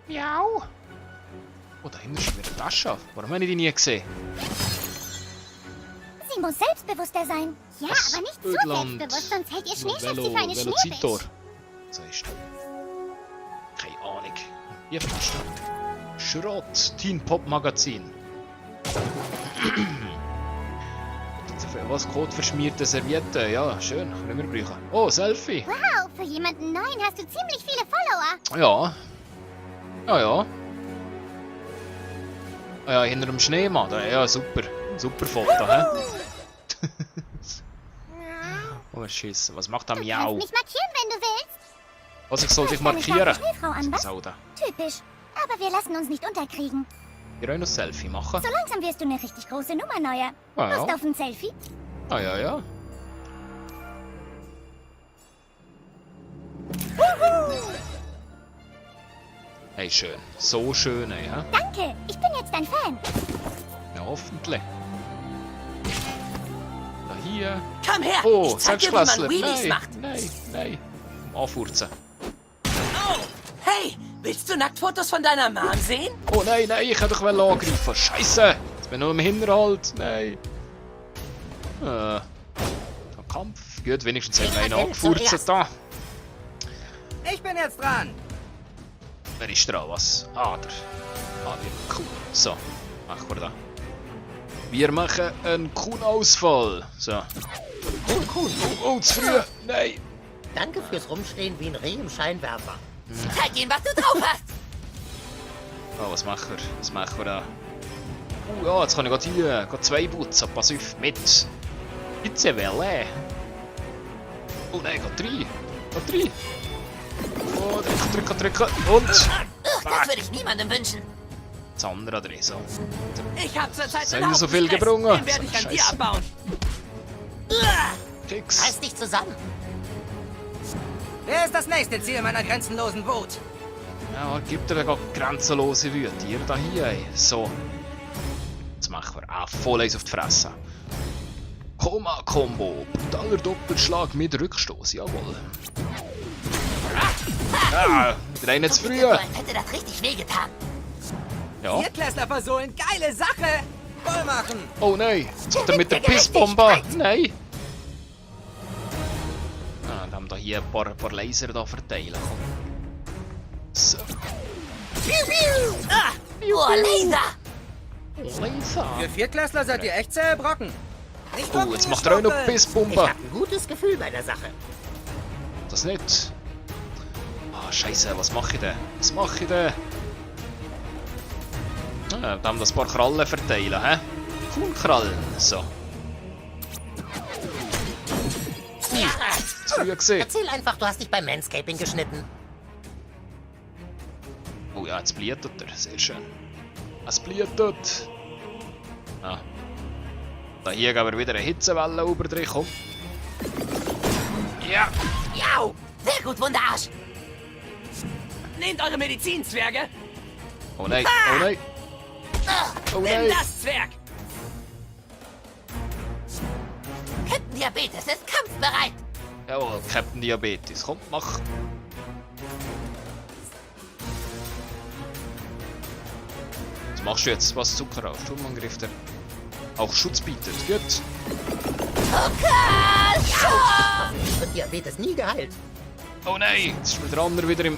Miau. Oh, da hinten ist schon wieder eine Tasche. Warum habe ich die nie gesehen? Sie muss selbstbewusster sein. Ja, Was? aber nicht zu Ödland. selbstbewusst, sonst hält ihr Schneeschaft Velo, sie für eine Velocitor. Schneebisch. So ist das. Keine Ahnung. Hier fast. Schrott. Teen Pop Magazin. Was? Code verschmierte Serviette. Ja, schön. Können wir brauchen. Oh, Selfie. Wow, für jemanden Neuen hast du ziemlich viele Follower. Ja. Ja, ja. Ah ja, hinter dem Schneemann. Ja, super. Super Foto, hä? Oh, Schiss. Was macht der Du Miau? kannst mich markieren, wenn du willst. Was, ich soll dich Eine kleine markieren? Schneefrau an, was? Sauda. Typisch. Aber wir lassen uns nicht unterkriegen. Wir wollen noch ein Selfie machen. So langsam wirst du eine richtig große Nummer, Neuer. Ah, Lust ja. auf ein Selfie? Ah, ja, ja. Hey, schön. So schön, ey, hä? Danke, ich bin jetzt dein Fan. Ja, hoffentlich. Da hier. Komm her! Oh, ich zeig dir, wie man Selbstklässler. Wheelies Nein, macht. nein. Anfurzen. Oh, hey! Willst du Nacktfotos von deiner Mom sehen? Oh nein, ich hätte doch angreifen. Scheiße! Jetzt bin ich noch im Hinterhalt. Nein. Ein Kampf. Gut, wenigstens haben wir einen angefurzt da. Ich bin jetzt dran. Wer ist dran? Was? Ah, der. Wie cool. So, machen wir da. Wir machen einen Kuhnausfall. So. Cool. Oh, zu früh. Nein. Danke fürs Rumstehen wie ein Reh im Scheinwerfer. Zeig ihnen, was du drauf hast! Oh, was machen wir? Was machen wir da? Oh ja, jetzt kann ich gerade hier. Gerade 2 putzen. Pass auf, mit. Hitzewelle. Oh nein, gerade 3. Gerade 3. Oh, drücken. Und. Das würde ich niemandem wünschen. Das andere drin, so. Ich hab zurzeit Sind einen so Haufen viel Stress. gebrungen? Den werde ich an dir Scheiße. abbauen. Keks. Reiß dich zusammen. Wer ist das nächste Ziel meiner grenzenlosen Wut? Ja, gibt er gar grenzenlose Wüte. Ihr da hier, ey. So. Jetzt machen wir auch voll eins auf die Fresse. Koma-Kombo. Brutaler Doppelschlag mit Rückstoß. Jawohl. Ah, der eine zu früh. So, als hätte das richtig wehgetan. Ja. Viertklässler versohlen, geile Sache! Voll machen! Oh nein. Jetzt hat er mit der Pissbombe. Nein. Ah, dann haben wir hier ein paar Laser da verteilen. Komm. So. Ah, oh, Laser! Laser. Für Viertklässler seid ihr echt zähe Brocken. Nicht Oh, jetzt macht er auch noch Ich Pissbombe. hab ein gutes Gefühl bei der Sache. Das nicht. Ah, scheiße, was mache ich denn? Ah, da haben wir ein paar Krallen verteilen, hä? Kuhnkrallen, so. Zu früh gesehen. Erzähl einfach, du hast dich beim Manscaping geschnitten. Oh ja, jetzt blutet er, sehr schön. Es blutet. Ah. Da hier gehen wir wieder eine Hitzewelle über drin, komm. Ja. Jau! Sehr gut, Wunderarsch! Nehmt eure Medizin, Zwerge! Oh nein, oh nein. Oh Nimm nein. das, Zwerg! Captain Diabetes ist kampfbereit! Jawohl, Captain Diabetes, komm, mach. Was machst du jetzt? Was Zucker auf? Sturmangriff, der auch Schutz bietet. Gut. Hoffentlich wird Diabetes nie geheilt. Oh nein, jetzt ist der andere wieder im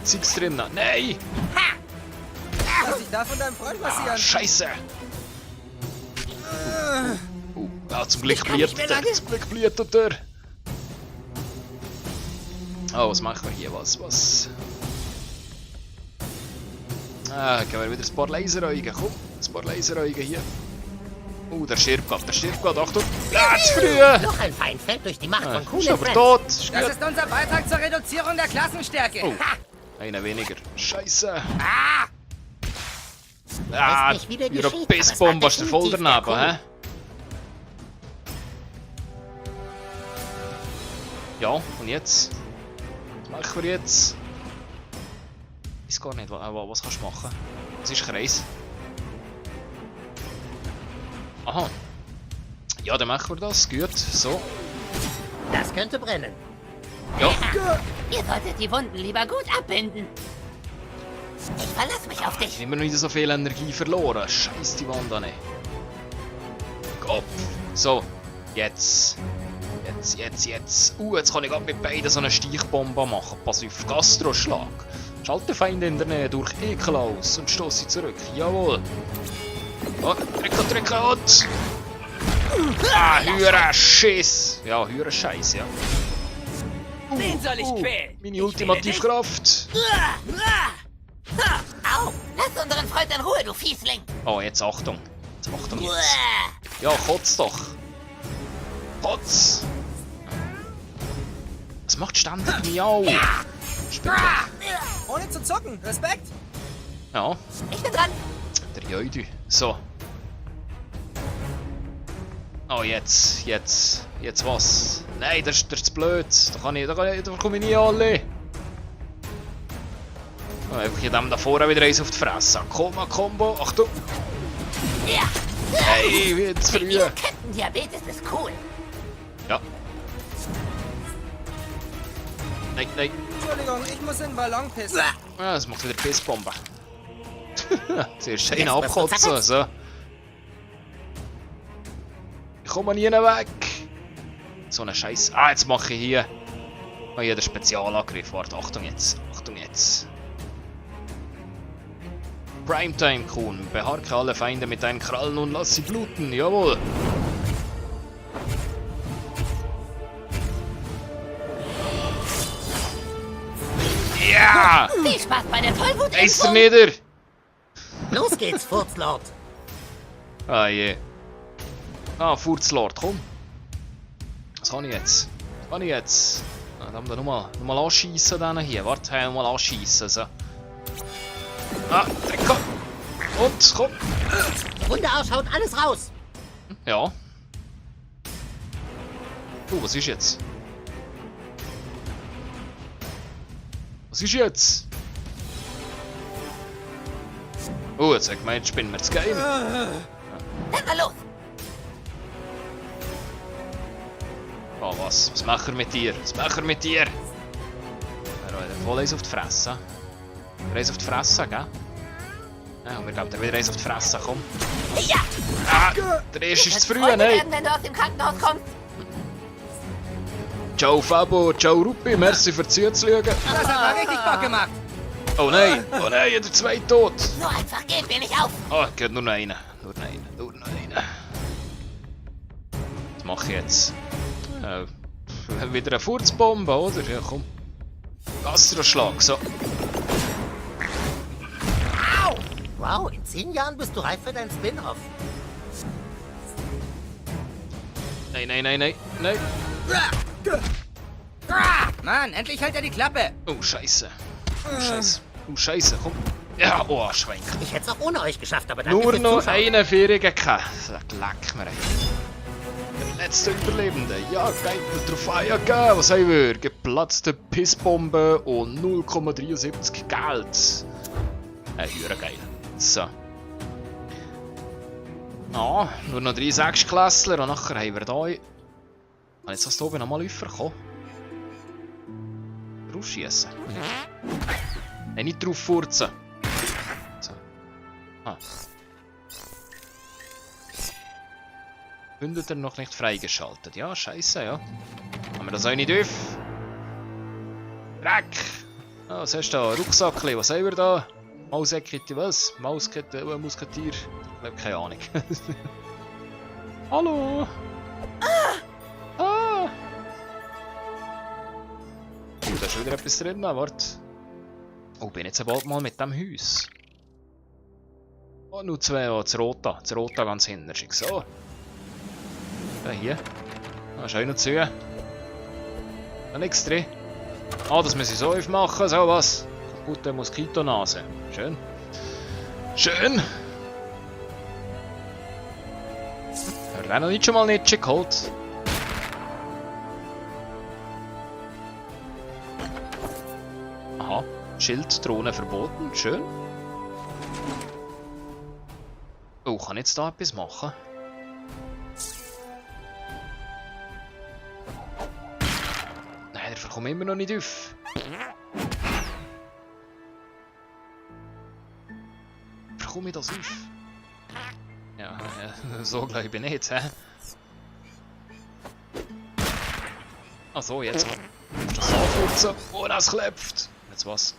Zix drin. Nein! Lass dich da von deinem Freund Ah, passieren. Scheiße! Ja, zum Glück blutet er. Zum Glück blutet er. Oh, was machen wir hier? Was? Ah, gehen wir wieder ein paar Laseräuge. Komm, ein paar Laseräuge hier. Der stirbt gerade. Achtung! Ah, zu früh! Noch ein Feind fällt durch die Macht von Ist coolen aber Friends. tot! Ist Das gut. ist unser Beitrag zur Reduzierung der Klassenstärke. Oh. Ha! Einer weniger. Scheiße! Ah! Ah, nicht, wie der ihre geschieht, Pissbombe aber es ist der war voll definitiv daneben, der hä? Ja, und jetzt? Was machen wir jetzt? Ich weiß gar nicht, was kannst du machen? Das ist Kreis. Aha. Ja, dann machen wir das. Gut, so. Das könnte brennen. Ja. Ihr solltet die Wunden lieber gut abbinden. Ich verlasse mich auf Ich dich. habe immer noch nicht so viel Energie verloren. Scheiß die Wand an. Kopf. So, jetzt. Jetzt. Jetzt kann ich gerade mit beiden so eine Stichbombe machen. Pass auf, Gastroschlag. Schalte Feinde in der Nähe durch Ekel aus und stoß sie zurück. Jawohl. Oh, drücken und... Ah, höherer Schiss. Ja, höherer Scheiß, ja. Den soll ich quälen. Meine Ultimativkraft. Au! Lass unseren Freund in Ruhe, du Fiesling! Oh, jetzt Achtung. Jetzt Achtung jetzt. Ja, kotz doch. Kotz. Was macht ständig Miau? Ohne zu zucken. Respekt. Ja, Ich bin dran! der Jödi. So. Oh, jetzt was? Nein, das ist zu blöd. Da komme ich nie alle. Oh, einfach hier dem da vorne wieder eins auf die Fresse. Combo. Achtung. Ja! Hey, wie jetzt früh. Kettendiabetes ist cool. Ja. Nein. Entschuldigung, ich muss in den Ballon pissen. Ah, das macht wieder Pissbombe. Zuerst einen Jetzt wirst du abkotzen, zerfetzt. so. Ich komme nie weg. So eine Scheiß. Ah, jetzt mache ich hier. Oh, hier der Spezialangriff. Warte, Achtung jetzt. Primetime Kuhn. Beharke alle Feinde mit deinen Krallen und lass sie bluten. Jawohl. Ja! Viel Spaß bei der Tollwut. Eis nieder! Los geht's, Furzlord. Ah je. Ah, Furzlord, komm. Was kann ich jetzt? Ah, dann da nochmal anschiessen dann hier. Warte, nochmal anschiessen. So. Ah, komm. Und, komm. Wunderarsch haut alles raus. Ja. Was ist jetzt? Oh, jetzt hat gemeint, spinnen wir das Game. Dann mal los! Oh, was macht er mit dir? Er hat voll eins auf die Fresse. Eins auf die Fresse, gell? Ja, und wir glauben, wieder eins auf die Fresse, komm. Ja! Ah, der erste ist zu früh, Freunde nein. werden, wenn du aus dem Krankenhaus kommst. Ciao Fabo, ciao Ruppi, merci für die Zuzuschauen. Das hat mal richtig Bock gemacht. Oh nein, der zwei tot. So einfach geben wir nicht auf. Oh, geht nur noch einer. Was mache ich jetzt? Wieder eine Furzbombe, oder? Ja, komm. Gastroschlag, so. Wow, in 10 Jahren bist du reif für dein Spin-Off. Nein. Mann, endlich hält er die Klappe. Oh, Scheiße, komm. Ja, oh, Schwenk. Ich hätte es auch ohne euch geschafft, aber danke Nur fürs noch Zuschauen. einen Fährigen gehabt. Leck mir. Der letzte Überlebende. Ja, geil, Trophäe gegeben. Was haben wir? Geplatzte Pissbombe und 0,73 Geld. Ja, geil. So. Ja, nur noch 3 Sechsklässler und nachher haben wir hier... Kann jetzt das hier oben nochmal kommen? Rausschiessen. Nein, nicht drauf furzen. So. Ah. Bündelt er noch nicht freigeschaltet? Ja, scheiße, ja. Haben wir das auch nicht dürfen? Dreck! Ah, was hast du da? Rucksackli, was haben wir da? Mausekette, was? Mauskette, Musketier? Ich glaube, keine Ahnung. Hallo! Ah! Da ist wieder etwas drin, warte. Oh, bin jetzt bald mal mit dem Haus. Oh, nur 2, oh, das Rote ganz hinten. So. Ja, hier. Ah, ist auch noch zu. Da nichts drin. Ah, das muss ich so aufmachen, so was. Kaputte Moskitonase. Schön. Hat er noch nicht schon mal Nitsche geholt? Aha. Schild, Drohne verboten. Schön. Oh, kann ich jetzt da etwas machen? Nein, der kommt immer noch nicht auf. bekomme ich das auf? Ja, so glaube ich nicht, hä? Ach so, jetzt. Das anfurzen. Oh, das klopft. Jetzt was?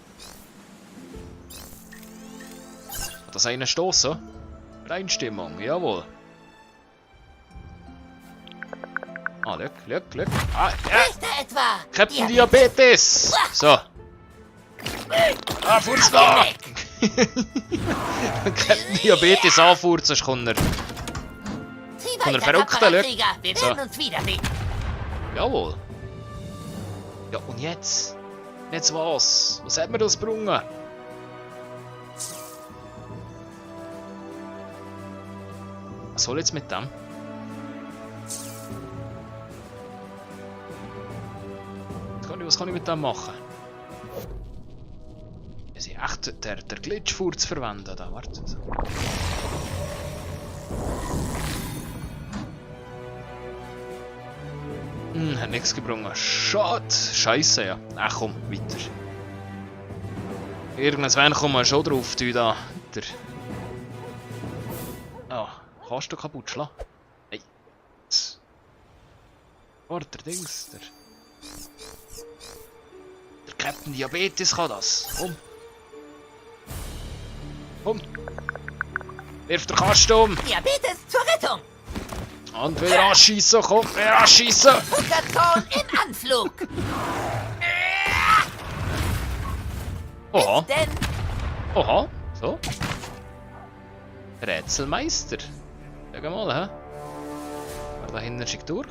Hat das einen stoßen? Einstimmung, jawohl. Ah, look. Ah, ja. Ist da etwa? Captain Diabetes! So. Ah, furz da! Captain Diabetes anfurzen, kann er. Zieh Von der weiter, Verrückten, tapferer look. Krieger. Wir So. werden uns wiedersehen. Jawohl. Ja, und jetzt? Jetzt was? Was hat mir das gebrungen? Was soll jetzt mit dem? Was kann ich mit dem machen? Ist ja echt der Glitchfurz verwenden, da wartet. Hat nichts gebrungen. Schade. Scheiße, ja. Ach komm, weiter. Irgendwann kommen wir schon drauf, du da. Der. Ah, kannst du kaputt schlagen? Hey. Warte, der Dings. Der Captain Diabetes kann das. Komm. Komm. Wirf den Kasten um. Diabetes zur Rettung. Und wieder anschießen, komm, wieder anschießen. Futterton im Anflug. Oha, Denn oha, so. Rätselmeister. Schau mal, hä? Da hinten schickt durch.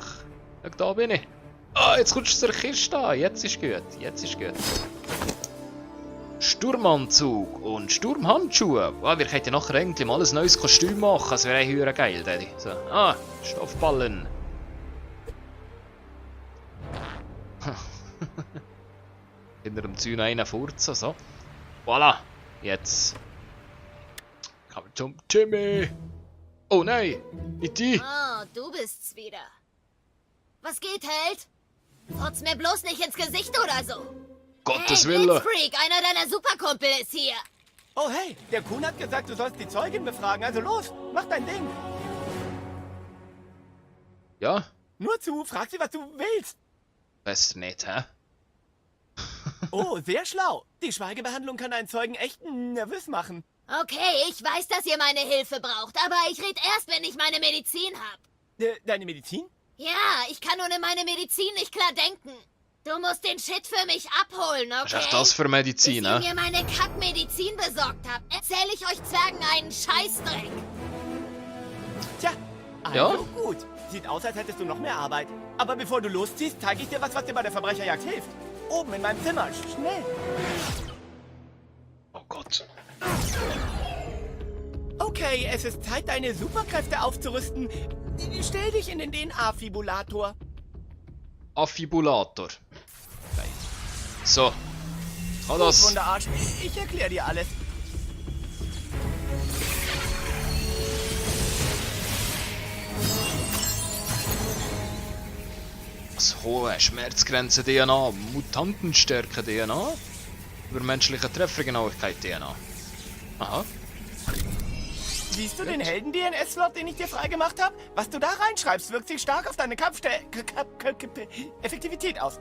Schau, da bin ich. Ah, jetzt kommst du zur Kiste an. Jetzt ist gut, jetzt ist gut. Sturmanzug und Sturmhandschuhe. Wow, wir könnten nachher eigentlich mal ein neues Kostüm machen. Das wäre höher geil, Daddy. So. Ah, Stoffballen. Hinter dem Zäun einen furzen, so. Voilà, jetzt. Komm zum Jimmy. Oh nein, nicht die. Oh, du bist's wieder. Was geht, Held? Fotz mir bloß nicht ins Gesicht oder so. Gottes Hey, Willen. Blitzfreak, einer deiner Superkumpel ist hier. Oh hey, der Kuhn hat gesagt, du sollst die Zeugin befragen. Also los, mach dein Ding. Ja, Nur zu, frag sie, was du willst. besser nicht, hä? Oh, sehr schlau. Die Schweigebehandlung kann einen Zeugen echt nervös machen. Okay, ich weiß, dass ihr meine Hilfe braucht, aber ich red erst, wenn ich meine Medizin hab. Deine Medizin? Ja, ich kann ohne meine Medizin nicht klar denken. Du musst den Shit für mich abholen, okay? Was ist echt das für Medizin, Bis ihr hä? mir meine Kackmedizin besorgt habt, erzähle ich euch Zwergen einen Scheißdreck. Tja, also Ja? gut. Sieht aus, als hättest du noch mehr Arbeit. Aber bevor du losziehst, zeige ich dir was dir bei der Verbrecherjagd hilft. Oben in meinem Zimmer. Schnell. Oh Gott. Okay, es ist Zeit, deine Superkräfte aufzurüsten. Stell dich in den DNA-Fibulator. Affibulator. Geil. So. Kann das. Wunderarsch, ich erkläre dir alles. Das hohe Schmerzgrenze DNA, Mutantenstärke DNA, übermenschliche Treffergenauigkeit DNA. Aha. Siehst du den Helden-DNS-Slot, den ich dir freigemacht habe? Was du da reinschreibst, wirkt sich stark auf deine Effektivität aus.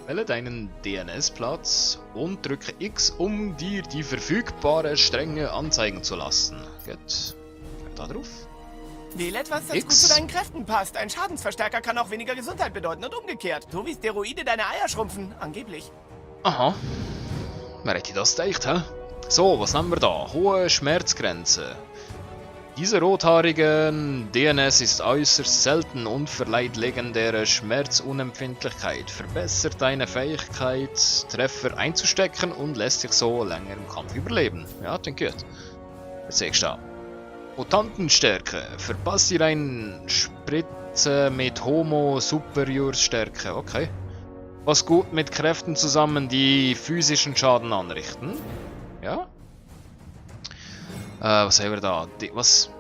Wähle deinen DNS-Platz und drücke X, um dir die verfügbare Strenge anzeigen zu lassen. Gut. Da drauf. Wähle etwas, das X. gut zu deinen Kräften passt. Ein Schadensverstärker kann auch weniger Gesundheit bedeuten und umgekehrt. So wie Steroide deine Eier schrumpfen, angeblich. Aha. Wer hätte das gedacht, hä? So, was nehmen wir da? Hohe Schmerzgrenze. Diese rothaarigen DNS ist äußerst selten und verleiht legendäre Schmerzunempfindlichkeit, verbessert deine Fähigkeit, Treffer einzustecken und lässt dich so länger im Kampf überleben. Ja, klingt gut. Jetzt siehst du da. Mutantenstärke. Verpasst dir einen Spritze mit Homo Superiors Stärke. Okay. Was gut mit Kräften zusammen, die physischen Schaden anrichten. Ja. Was haben wir da? Was?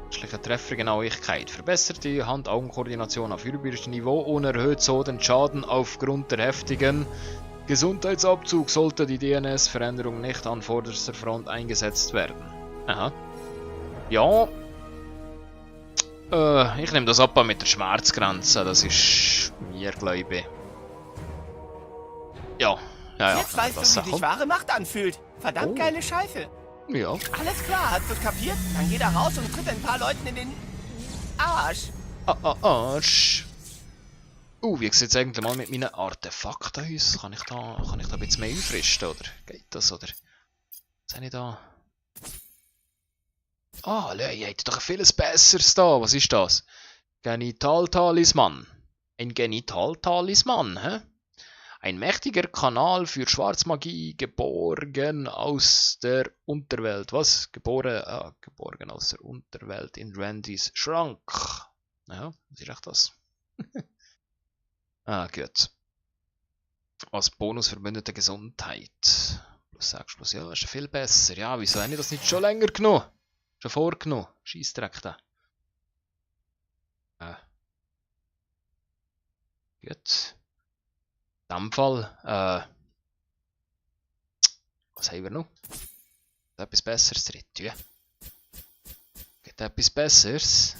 Menschliche Treffergenauigkeit. Verbessert die Hand-Augen-Koordination auf Niveau und erhöht so den Schaden aufgrund der heftigen Gesundheitsabzug sollte die DNS-Veränderung nicht an vorderster Front eingesetzt werden. Aha. Ja. Ich nehme das ab mit der Schmerzgrenze. Das ist mir, glaube ich. Ja. Ja. Jetzt weißt du, wie sich wahre Macht anfühlt. Verdammt geile Scheiße. Ja. Alles klar, hast du's kapiert? Dann geh da raus und tritt ein paar Leuten in den Arsch. Arsch. Wie sieht es eigentlich mal mit meinen Artefakten aus? Kann ich da ein bisschen mehr aufrüsten, oder? Geht das, oder? Was habe ich da? Ah, ihr habt doch ein vieles Besseres da. Was ist das? Genitaltalisman. Ein Genitaltalisman, hä? Ein mächtiger Kanal für Schwarzmagie, geborgen aus der Unterwelt. Was? Geborgen aus der Unterwelt in Randys Schrank. Ja, was ist echt das? Gut. Als Bonus verbündete Gesundheit. Plus 6 plus, ja, ist viel besser. Ja, wieso habe ich das nicht schon länger genommen? Schon vorgenommen. Scheissdreck da. Gut. In diesem Fall, was haben wir noch? Etwas Besseres drin, ja. Geht etwas Besseres?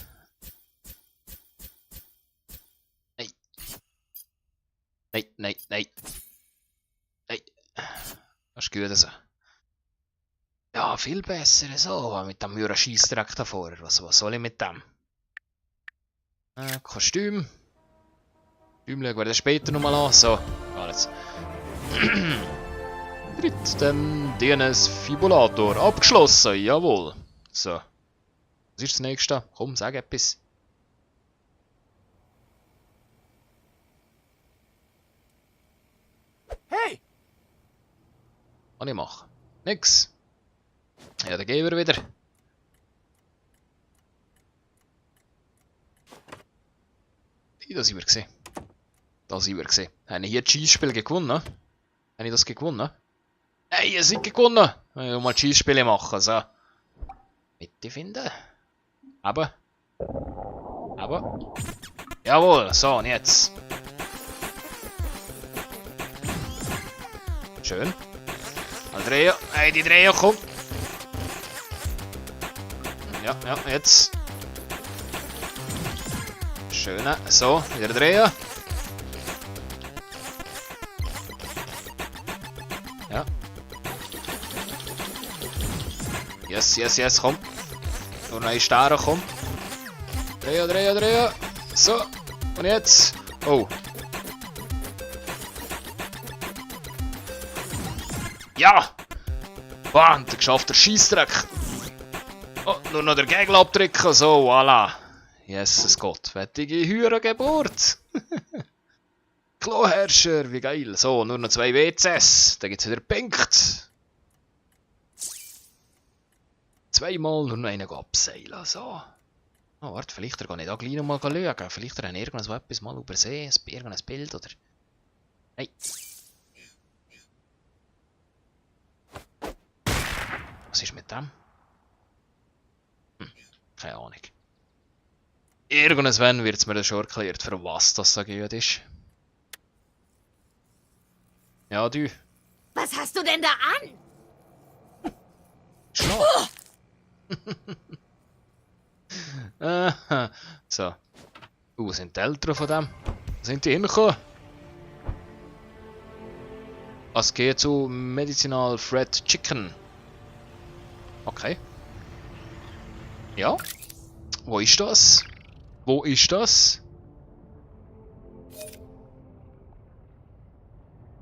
Nein. Nein. Das ist gut so. Ja, viel besser so, mit dem Mühren Scheissdreck da vorher. Was soll ich mit dem? Kostüm. Kostüm schauen wir dann später nochmal an. So, alles. Dritten DNS-Fibulator. Abgeschlossen, jawohl. So. Was ist das nächste? Komm, sag etwas. Hey! Was ich mache? Nix. Ja, dann gehen wir wieder. Da sind wir gesehen. Da sind wir gesehen. Habe ich hier das Schießspiel gewonnen? Habe ich das gewonnen? Nein, ich habe nicht gewonnen! Ich will mal Schießspiele machen, so. Mitte finden. Aber. Jawohl, so, und jetzt. Schön. Mal drehen. Hey, die drehen, komm. Ja, jetzt. Schön. So, wieder drehen. Ja. Yes, komm. Nur noch ein Starren, komm. Drehen. So. Und jetzt. Oh. Ja! Boah, geschafft, der Scheissdreck. Oh, nur noch der Gegel abdrücken, so, voilà. Jesus Gott, fettige Hurengeburt. Kloherrscher, wie geil. So, nur noch 2 WCs, dann gibt's wieder Punkt. 2-mal nur noch einen abseilen, so. Oh, warte, vielleicht kann ich da gleich noch mal schauen. Vielleicht habe ich irgendwas etwas mal übersehen, irgendein Bild, oder... Nein. Was ist mit dem? Keine Ahnung. Irgendwann wird es mir dann schon erklärt, für was das so gut ist. Ja, du. Was hast du denn da an? Schlaf. So. Wo sind die Eltern von dem? Wo sind die hingekommen? Es geht zu Medicinal Fried Chicken. Okay. Ja. Wo ist das?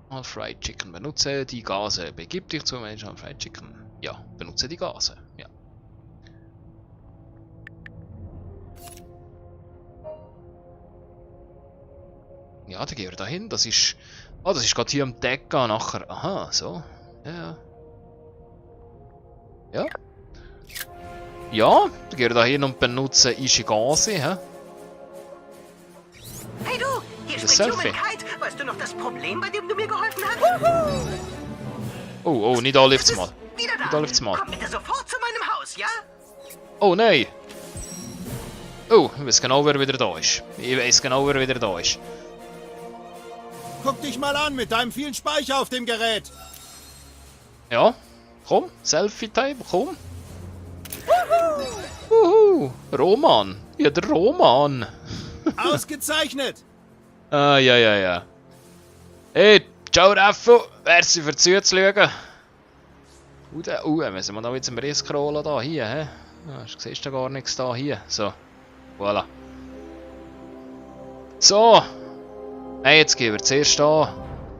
Mal Fried Chicken. Benutze die Gase. Begib dich zu Medicinal Fried Chicken. Ja, benutze die Gase. Ja. Ja, dann gehen wir da hin. Das ist... Ah, das ist gerade hier am Deck nachher. Aha, so. Ja. Ja. Ja, dann gehen wir da hin und benutzen Ishigase, hä? Hey du, hier Das spricht Selfie. Humankind. Weißt du noch das Problem, bei dem du mir geholfen hast? Oh, nicht alle aufs Mal. Wieder da. Nicht alle aufs Mal. Komm bitte sofort zu meinem Haus, ja? Oh nein! Oh, ich weiß genau, wer wieder da ist. Guck dich mal an mit deinem vielen Speicher auf dem Gerät. Ja, komm, Selfie-Time, komm. Wuhu, Roman. Ja, der Roman. Ausgezeichnet. Ah, ja. Hey, ciao Raffo. Merci für zuzuschauen. Müssen wir noch mit dem Rescrollen da, hier, hä? Ah, siehst du gar nichts da, hier. So, voilà. So. Hey, jetzt gehen wir zuerst da.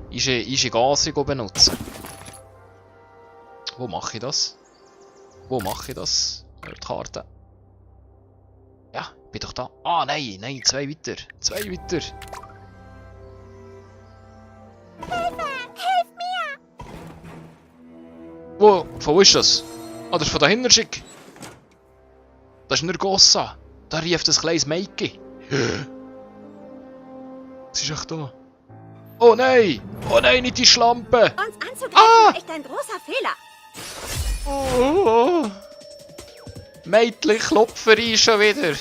Ische Gase benutzen. Wo mache ich das? Wo mache ich das? Die Karte. Ja, bin doch da. Ah, nein, 2 weiter. 2 weiter. Hilf mir! Von wo ist das? Ah, das ist von da hinten schick. Das ist Nergossa. Da rief das kleines Mädchen. Was ist echt da? Oh nein! Oh nein, nicht die Schlampe! Uns anzugreifen war echt ein großer Fehler. Oh. Mädchen, Klopferei schon wieder.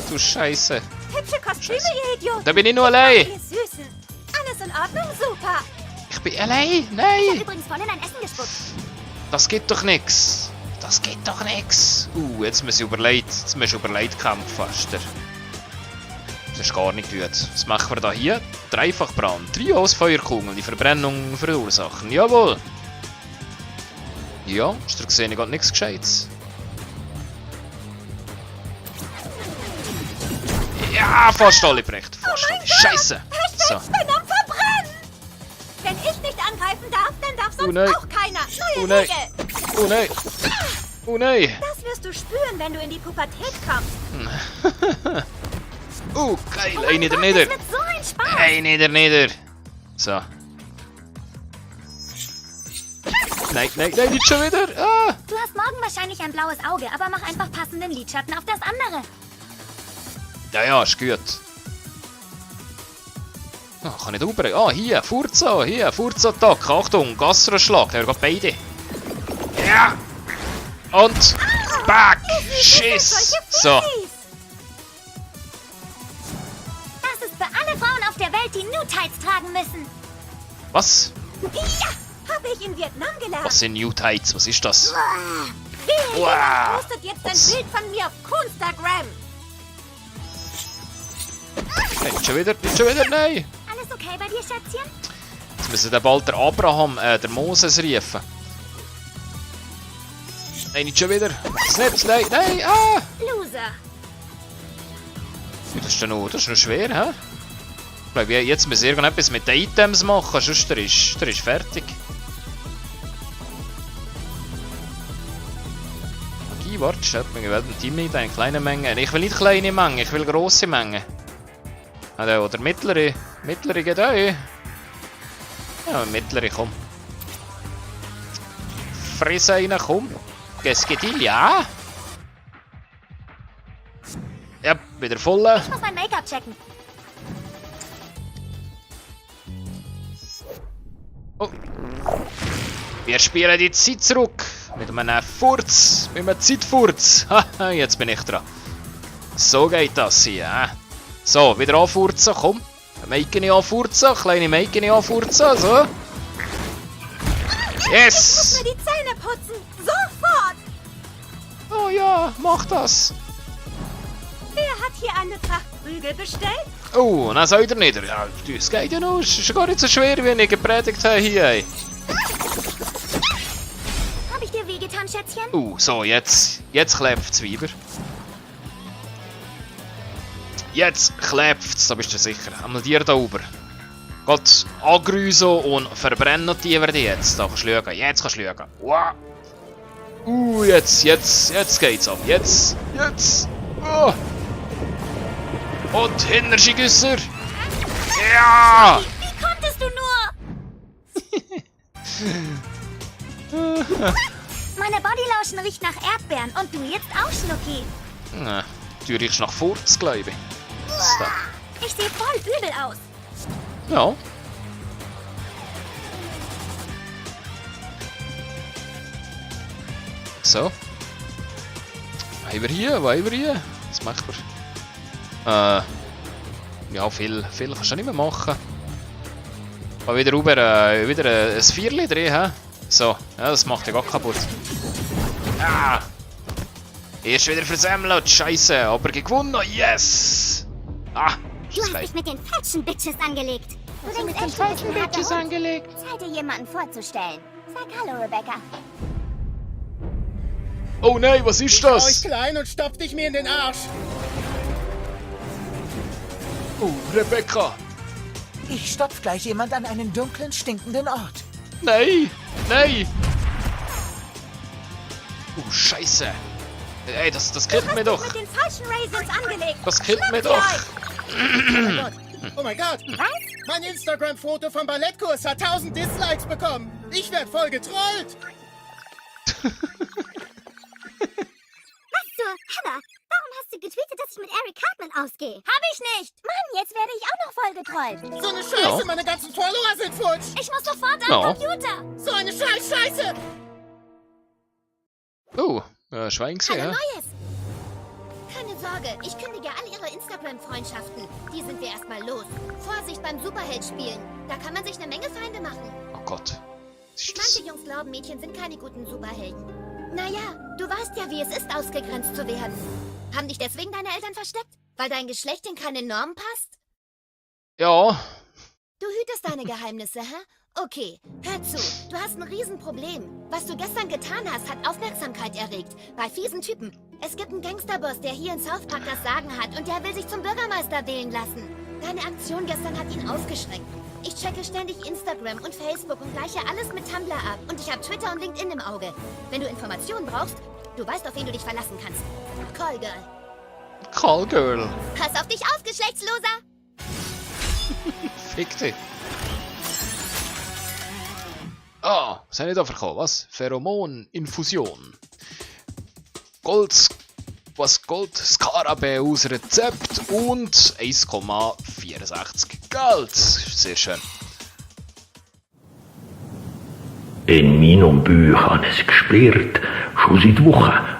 Du Scheiße. Hübsche Kostüme, ihr Idioten. Da bin ich nur allein. Ihr Süßen. Alles in Ordnung? Super. Ich bin allein. Ich habe Nein. übrigens voll in ein Essen gespuckt. Das geht doch nix. Das geht doch nix. Jetzt müssen wir überlegt kämpfen fast. Das ist gar nicht gut. Was machen wir da hier? Dreifachbrand. Trios Feuerkugeln, die Verbrennung verursachen. Jawohl. Ja, ist dir gesehen, ich habe nichts Gescheites. Ja, fast alle Brecht. Fast alle. Scheiße. So. Ich bin am Verbrennen. Wenn ich nicht angreifen darf, dann darf sonst nein. auch keiner. Neue Nein. Regel. Oh nein. Oh nein. Das wirst du spüren, wenn du in die Pubertät kommst. Geil. Oh Eine mein nieder. Gott, das wird so ein Spaß. Eine nieder. So. Nein, nicht schon wieder. Ah. Du hast morgen wahrscheinlich ein blaues Auge, aber mach einfach passenden Lidschatten auf das andere. Ja, ist gut. Kann ich da rüber? Ah, hier, Furz-Attacke. Achtung, Gastroschlag. Da haben wir beide. Ja. Und back. Schiss. So. Das ist für alle Frauen auf der Welt, die New-Tights tragen müssen. Was? Ja, habe ich in Vietnam gelernt. Was sind New Tights? Was ist das? Jemand postet jetzt ein Bild von mir auf Instagram. Nicht schon wieder, nein. Alles okay bei dir, Schätzchen? Jetzt müssen wir bald der Abraham, der Moses rufen. Nein, nicht schon wieder. Das nicht, nein, ah! Loser. Das ist noch schwer, hä? Ich glaube, jetzt müssen wir irgendetwas mit den Items machen, sonst der ist fertig. Okay, warte, stopp, wir werden ein Team nicht eine kleine Menge. Ich will nicht kleine Mengen, ich will grosse Mengen. Oder mittlere geht auch. Ja, mittlere, komm. Friss rein, komm. Es geht hin, ja. Ja, wieder voll. Ich muss mein Make-up checken. Oh. Wir spielen die Zeit zurück. Mit einem Furz. Mit einem Zeitfurz. Haha, jetzt bin ich dran. So geht das hier. So, wieder anfurzen, komm. Mäkene anfurzen, kleine Mäkene anfurzen, so. Ich Yes! muss mir die Zähne putzen. Sofort. Oh ja, mach das. Wer hat hier eine Tracht Prügel bestellt? Oh, dann soll er nicht. Ja, das geht ja noch. Es ist gar nicht so schwer, wie ich gepredigt habe hier. Ey. Habe ich dir wehgetan, Schätzchen? So, jetzt klebt wieder. Jetzt klebt da bist du sicher. Einmal dir da oben. Gott, angrüßen und verbrennen die wir jetzt. Da kannst du schauen. Jetzt kannst du schauen. Wow. Jetzt geht's ab. Jetzt. Oh. Und Hinterschigüsser. Ja! Wie konntest du nur? Meine Bodylotion riecht nach Erdbeeren und du jetzt auch, Schnucki. Du riechst nach Furz, glaube ich. So. Ich sehe voll übel aus. Ja. So. Was haben wir hier? Was machen wir? Ja, viel kannst du nicht mehr machen. Mal wieder rüber, wieder ein Vierli drin, hä? So, ja, das macht ja gar kaputt. Ah! Erst wieder versemmelt, scheiße, aber gewonnen, yes! Ah, Du ist hast geil. dich mit den falschen Bitches angelegt. Du denkst Mit den echt, du bist falschen ein harter Bitches Hund. angelegt. Zeit dir jemanden vorzustellen. Sag hallo, Rebecca. Oh nein, was ist das? klein und stopf dich mir in den Arsch. Oh, Rebecca. Ich stopf gleich jemand an einen dunklen, stinkenden Ort. Nein! Nein! Oh, scheiße! Ey, das killt mich doch! Mit den falschen Raisins angelegt. Das killt mich doch! Oh mein Gott. Was? Mein Instagram-Foto vom Ballettkurs hat 1000 Dislikes bekommen. Ich werd voll getrollt. Was zur Hölle? Warum hast du getweetet, dass ich mit Eric Cartman ausgehe? Hab ich nicht. Mann, jetzt werde ich auch noch voll getrollt. So eine Scheiße, Ja. meine ganzen Follower sind futsch. Ich muss sofort an Ja. den Computer. So eine Scheiße. Oh, Schwein gesehen, Hallo ja? Neues! Keine Sorge, ich kündige all ihre Instagram-Freundschaften. Die sind wir erstmal los. Vorsicht beim Superheld-Spielen. Da kann man sich eine Menge Feinde machen. Oh Gott. Was ist Manche das? Jungs glauben, Mädchen sind keine guten Superhelden. Naja, du weißt ja, wie es ist, ausgegrenzt zu werden. Haben dich deswegen deine Eltern versteckt? Weil dein Geschlecht in keine Norm passt? Ja, Du hütest deine Geheimnisse, hä? Okay, hör zu. Du hast ein Riesenproblem. Was du gestern getan hast, hat Aufmerksamkeit erregt. Bei fiesen Typen. Es gibt einen Gangsterboss, der hier in South Park das Sagen hat und der will sich zum Bürgermeister wählen lassen. Deine Aktion gestern hat ihn aufgeschreckt. Ich checke ständig Instagram und Facebook und gleiche alles mit Tumblr ab. Und ich habe Twitter und LinkedIn im Auge. Wenn du Informationen brauchst, du weißt, auf wen du dich verlassen kannst. Call Girl. Call Girl. Pass auf dich auf, Geschlechtsloser! Fick dich. Ah, was habe ich da bekommen? Was? Pheromoninfusion. Gold Skarabäus Rezept und 1,64 Geld. Sehr schön. In meinem Buch habe ich es gesperrt, schon seit Wochen.